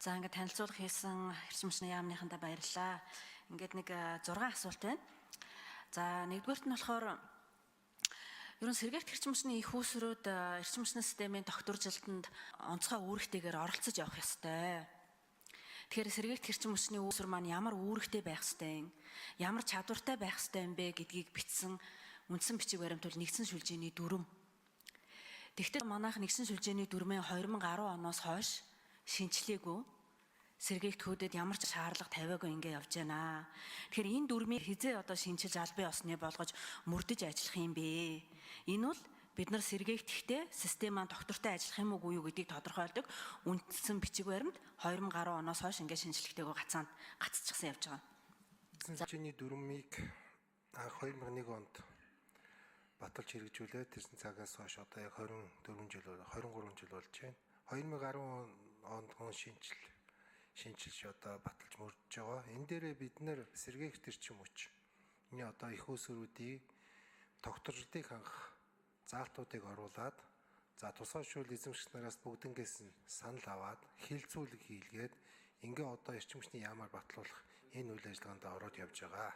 За, ингээд танилцуулга хийсэн эрчим хүчний яамныхандаа баярлалаа. Ингээд нэг 6 асуулт байна. За, нэгдүгээрт нь болохоор ер нь сэргээгт эрчим хүчний их үүсвэрүүд эрчим хүчний системийн тогтворжилтод онцгой үүрэгтэйгээр оролцож явах ёстой. Тэгэхээр сэргээгт эрчим хүчний үүсвэр маань ямар үүрэгтэй байх ёстой юм, ямар чадвартай байх ёстой юм бэ гэдгийг бичсэн үндсэн бичиг баримт бол нэгдсэн сүлжээний дүрэм. Тэгэхдээ манайх нэгдсэн сүлжээний дүрмээ 2010 оноос хойш шинчлээгүй, сэргээгдэхүүдэд ямар ч шаардлага тавиагүй ингэ явж байна. Тэгэхээр энэ дүрмийг хэзээ одоо шинчилж, албан ёсны болгож мөрдөж ажиллах юм бэ? Энэ бол бид нар сэргээгдэхдээ систем маань тогтвортой ажиллах юм уу, юу гэдгийг тодорхойлдог үндсэн бичиг баримт 2010 оноос хойш ингэ шинжлэхтэйгөө гацаанд гацчихсан явж байгаа. Сүлжээний дүрмийг анх 2001 онд баталж хэрэгжүүлээд, тэрсэн цагаас хойш одоо яг 24 жил, 23 жил болж байна. 2010 онд хүн шинчилж одоо баталж мөрдөж байгаа. Энэ дээрээ бид нэр сэргээгт эрчим хүч. Энэ одоо их үүсвэрүүдийн тогтворжлыг хангах заалтуудыг оруулаад, за, тусгай шүүл эзэмшигч нараас бүгднгээс нь санал аваад, хэлэлцүүлэг хийлгээд, ингээ одоо эрчим хүчний яамаар батлуулах энэ үйл ажиллагаанд ороод явж байгаа.